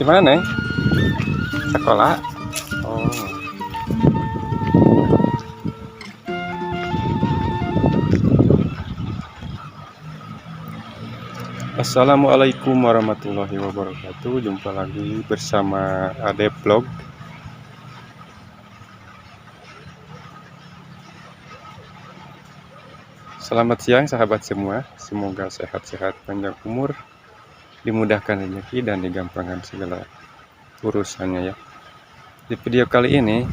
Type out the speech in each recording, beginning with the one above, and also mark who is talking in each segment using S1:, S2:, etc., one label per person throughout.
S1: Di mana, Neng? Sekolah? Oh. Assalamualaikum warahmatullahi wabarakatuh. Jumpa lagi bersama Ade Vlog. Selamat siang, sahabat semua. Semoga sehat-sehat, panjang umur, dimudahkan rezeki, dan digampangkan segala urusannya ya. Di video kali ini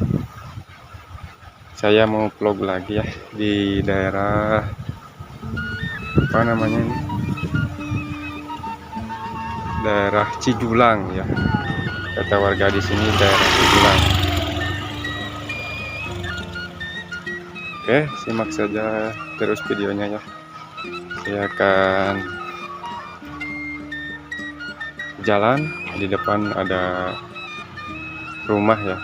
S1: saya mau vlog lagi ya di daerah apa namanya ini? Daerah Cijulang ya. Kata warga di sini daerah Cijulang. Oke, simak saja terus videonya ya. Saya akan jalan, di depan ada rumah ya.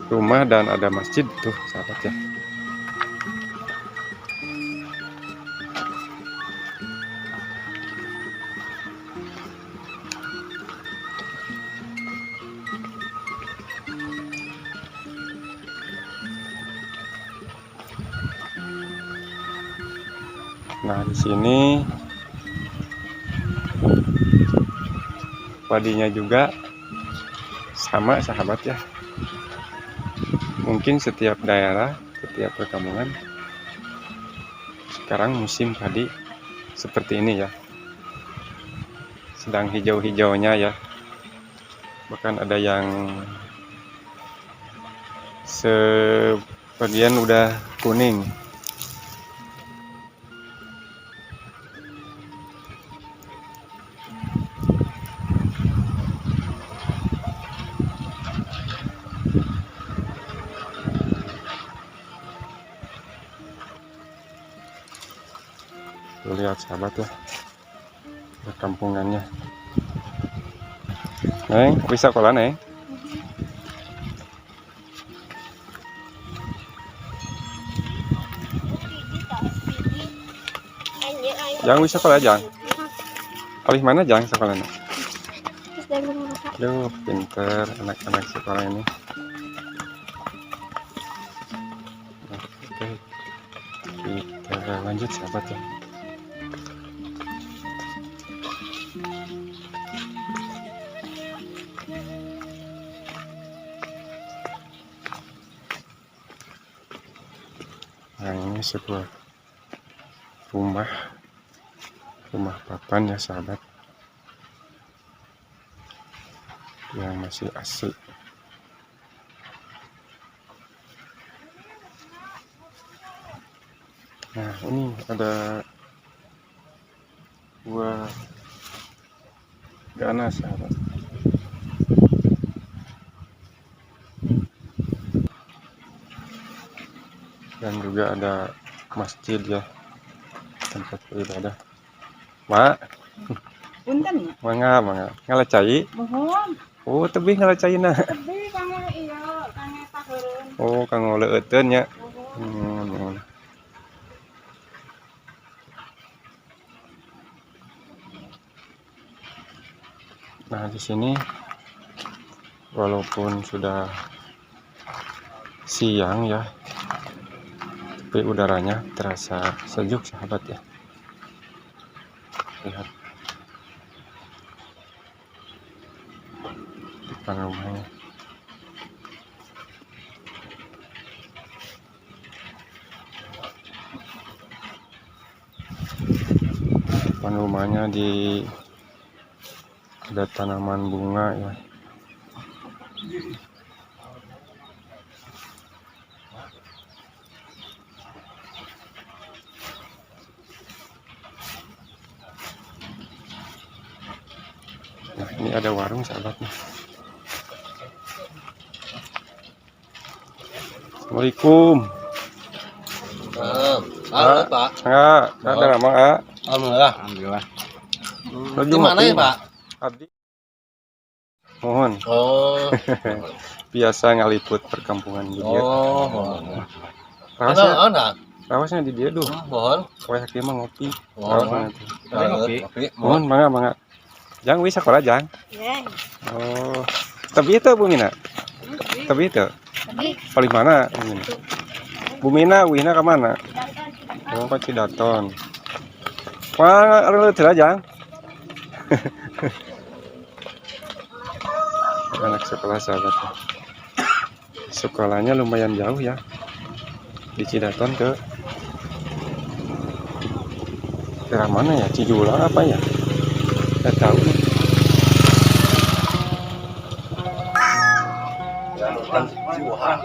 S1: Rumah dan ada masjid tuh, sahabat ya. Nah, di sini padinya juga sama, sahabat ya. Mungkin setiap daerah, setiap perkampungan sekarang musim padi seperti ini ya. Sedang hijau-hijaunya ya. Bahkan ada yang sebagian udah kuning. Tuh, lihat, sahabat ya, perkampungannya. Neng, bisa sekolah, Neng? Jang, bisa sekolah, Jang? Alih mana, Jang, sekolahnya? Duh, pinter anak-anak sekolah ini. Nah, oke. Kita lanjut, sahabat ya. Nah, ini sebuah rumah, rumah papan ya, sahabat, yang masih asli. Nah, ini ada buah ganas, sahabat. Dan juga ada masjid ya, tempat beribadah. Mak.
S2: Punten.
S1: Mangga, mangga. Ngala cai?
S2: Muhun.
S1: Oh, tebih ngala caina.
S2: Tebih kanggo iya, kanggo taheureun.
S1: Oh, kanggo leueuteun nya.
S2: Muhun.
S1: Nah, di sini walaupun sudah siang ya, tapi udaranya terasa sejuk, sahabat ya. Lihat depan rumahnya. Depan rumahnya di ada tanaman bunga ya. Nah, ini ada warung, sahabatnya. Assalamualaikum.
S3: Halo, Pak.
S1: Enggak, ada nama, ah.
S3: Alhamdulillah.
S4: Alhamdulillah.
S1: Lagi
S3: Di mana
S1: ngopi.
S3: ya, Pak?
S1: Abdi. Muhun.
S3: Oh.
S1: Biasa ngaliput perkampungan di dieu.
S3: Oh.
S1: Rawasnya,
S3: Ada, ada.
S1: rawasnya di dieu duh.
S3: Muhun.
S1: Wah, kieu mah ngopi.
S3: Muhun.
S1: Rawasnya tuh.
S4: Tapi ngopi.
S3: Ngopi.
S1: Muhun, mangga, mangga. Jang, wis sekolah, Jang.
S2: Ya.
S1: Oh. Tapi itu Bu Mina. Tapi itu. Paling mana Bu Mina? Bu Mina, Wina ke mana? Oh, ke Cidaton. Wah, lu tidak, Jang. Anak sekolah, sahabat. Sekolahnya lumayan jauh ya. Di Cidaton ke daerah mana ya? Cijulang apa ya? Nggak tahu nih.
S3: Si Wuhan.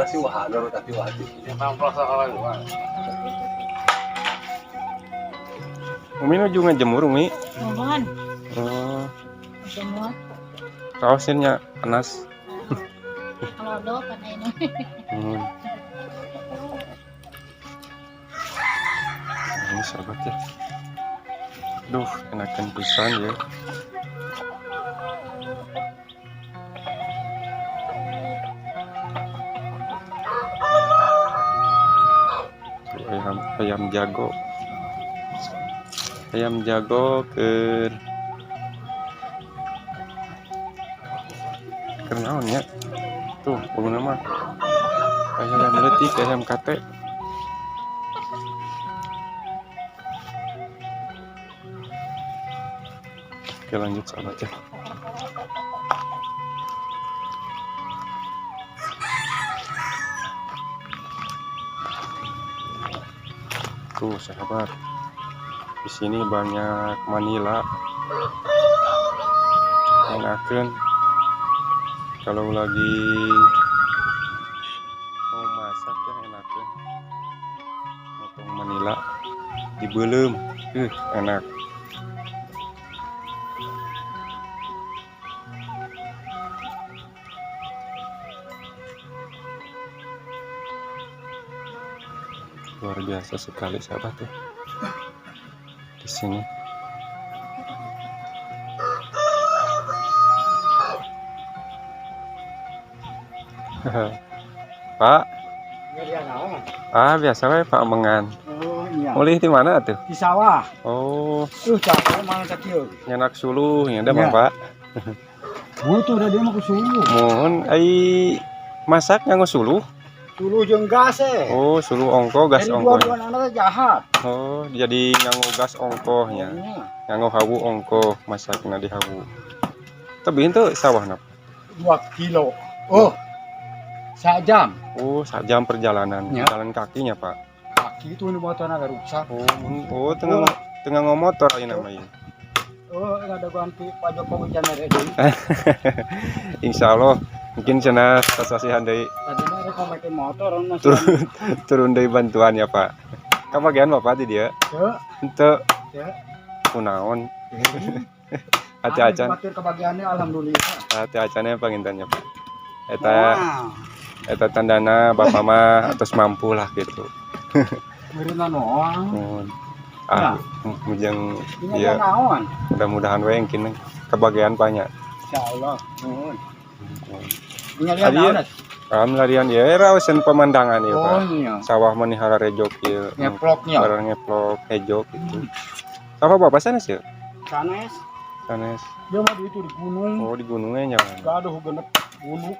S3: Si Wuhan, tapi Wuhan.
S1: Umi nuju ngejemur, Umi.
S2: Mohon.
S1: Oh,
S2: Semua.
S1: kaosnya panas.
S2: Kalau do kan ini.
S1: Ini sahabat ya. Duh, enakan pisan ya. Tuh, ayam ayam jago. Ayam jago keur naon ya? Tuh, pokoknya mah ayam leutik, ayam kate. Oke, lanjut sahabat ya. Tuh sahabat, di sini banyak manila. Enakan kalau lagi mau masak ya, enakan motong manila dibelem, enak. Luar biasa sekali sahabat ya di sini. Pak, ah biasa we Pak mengan.
S4: Oh iya.
S1: Mulih di mana tuh?
S4: Di sawah.
S1: Oh,
S4: Capek mana sakieu.
S1: Nyandak suluh nya ada
S4: Iya.
S1: Pak.
S4: Butuh udah dia mah ku suluh.
S1: Mohon ai masak nganggo suluh.
S4: Suluh jeung gas eh.
S1: Oh, suluh ongko, gas
S4: Jadi
S1: ongko.
S4: dua-dua anak jahat.
S1: Oh, jadi nganggo gas ongkohnya.
S4: Iya.
S1: Nganggo hawu ongko, masakna di hawu. Tapi itu sawahna?
S4: 2 kilo. Oh. Sajam.
S1: Oh, sajam perjalanan.
S4: Ya.
S1: Jalan kakinya, Pak.
S4: Kaki itu ini motornya agak rusak.
S1: Oh, oh tengah tengah ngomotor ayeuna nama ieu.
S4: Oh, ada ganti Pak Jokowi jangan deui.
S1: Insya Allah mungkin cenah sasasihan deui.
S4: Tadinya rek make motor masih.
S1: Turun turun deui bantuan ya, Pak. Kabagian Bapak di dia?
S4: Teu.
S1: Henteu.
S4: Ya.
S1: Kunaon? Hati acan.
S4: Batur kebagiannya alhamdulillah.
S1: Hati acannya panginten nya, Pak. Eta
S4: Wah,
S1: eta tandana Bapak mah atos mampu lah gitu.
S4: Meureunna noang.
S1: Mohon. Ah, mujang
S4: Ini
S1: ya
S4: naon?
S1: Mudah-mudahan we engkin kebagian banyak.
S4: Insyaallah. Nuhun. Ini
S1: Tadi
S4: naon?
S1: Paham larian ya, raoseun pemandangan ya,
S4: Oh
S1: Pak.
S4: iya.
S1: Sawah meni hararejo kieu.
S4: Ngeploknya.
S1: Barang ngeplok hejo gitu. Apa Bapak sanes ya?
S4: Sanes.
S1: Sanes.
S4: Dia mah di itu di gunung.
S1: Oh, di gunungnya nyaman.
S4: Gaduh genep gunung.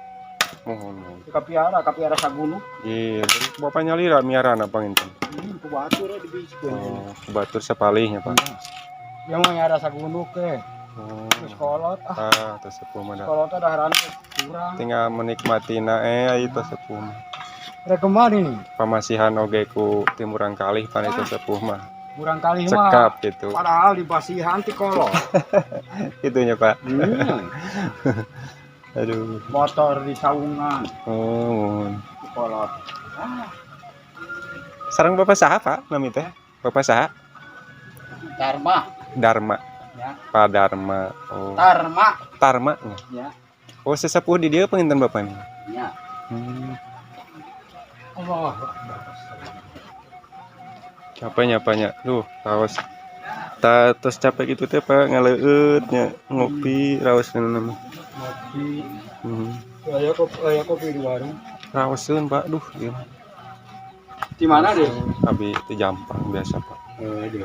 S1: Mohon, mohon.
S4: Kapiara, kapiara sagunung.
S1: Iya, jadi Bapak nyalira miarana panginten.
S4: Ku batur di biskeun.
S1: Oh, ku batur sapalihnya, Pak.
S4: Dia mah miara sagunung ke.
S1: Oh.
S4: Terus kolot ah,
S1: Ah, tos sepuh mah dah.
S4: kolot daharan kurang.
S1: Tinggal menikmati na eh tos sepuh mah.
S4: Rek kemana nih?
S1: Pamasihan oge ku ti murangkalih pan itu sepuh mah.
S4: Murangkalih mah.
S1: Cekap gitu.
S4: Padahal dibasihan ti kolot.
S1: Itunya, Pak. Aduh.
S4: Motor di saungan
S1: Oh, mohon.
S4: di kolot. Ah,
S1: Sareng Bapak saha, Pak? Nami teh? Bapak saha?
S4: Dharma.
S1: Dharma.
S4: Ya.
S1: Pak Dharma. Oh.
S4: Tarma.
S1: Tarma nya.
S4: Ya.
S1: Oh, sesepuh di dieu panginten Bapak nih.
S4: Ya. Allah.
S1: Capeknya banyak. Duh, raos. Ta tos capek gitu teh Pak ngaleueut nya ngopi raos nama.
S4: Ngopi. Aya kopi di warung.
S1: Raoseun Pak, duh ieu mah.
S4: Di mana deh?
S1: Abi teh Jampang biasa Pak.
S4: Oh, di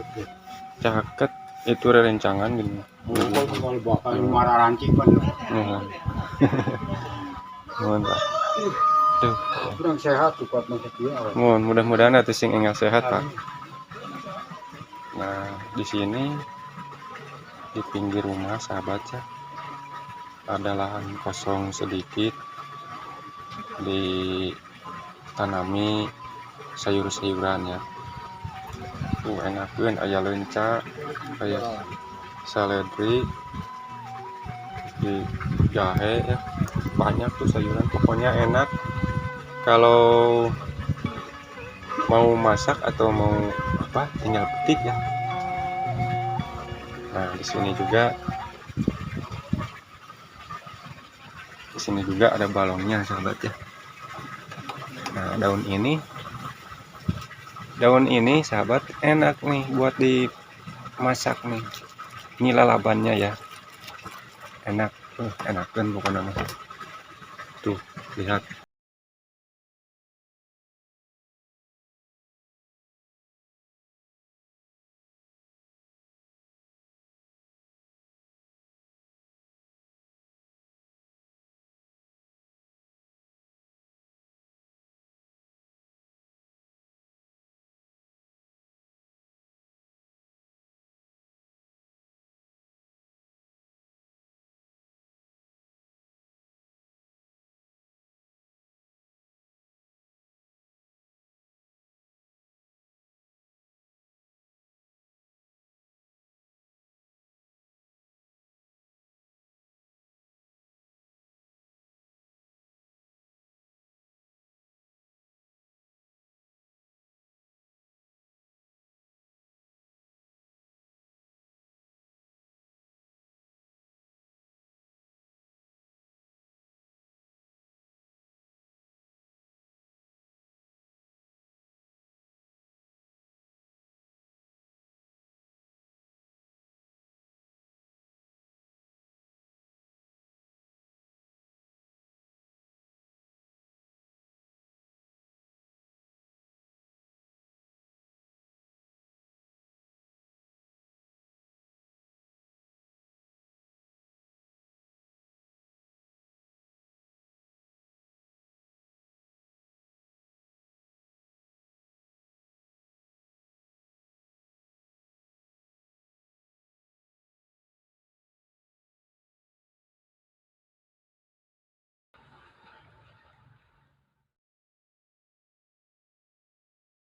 S1: Caket. Itu rerencangan gini.
S4: Kalau bakal marah rancik pan.
S1: Nuhun. Nuhun, Pak. Duh.
S4: Kurang sehat tuh kuat masa dia.
S1: Mohon mudah-mudahan atuh sing enggal sehat, Pak. Nah, di sini di pinggir rumah, sahabat ya, ada lahan kosong sedikit, ditanami sayur-sayuran ya. Enakeun, aya leunca, aya seledri, di jahe ya. Banyak tuh sayuran, pokoknya enak. Kalau mau masak atau mau apa tinggal petik ya. Nah, di sini juga ada balongnya, sahabat ya. Nah, daun ini, sahabat, enak nih buat dimasak nih. Ini lalabannya ya, enak tuh, enakan pokoknya mah. Tuh, lihat.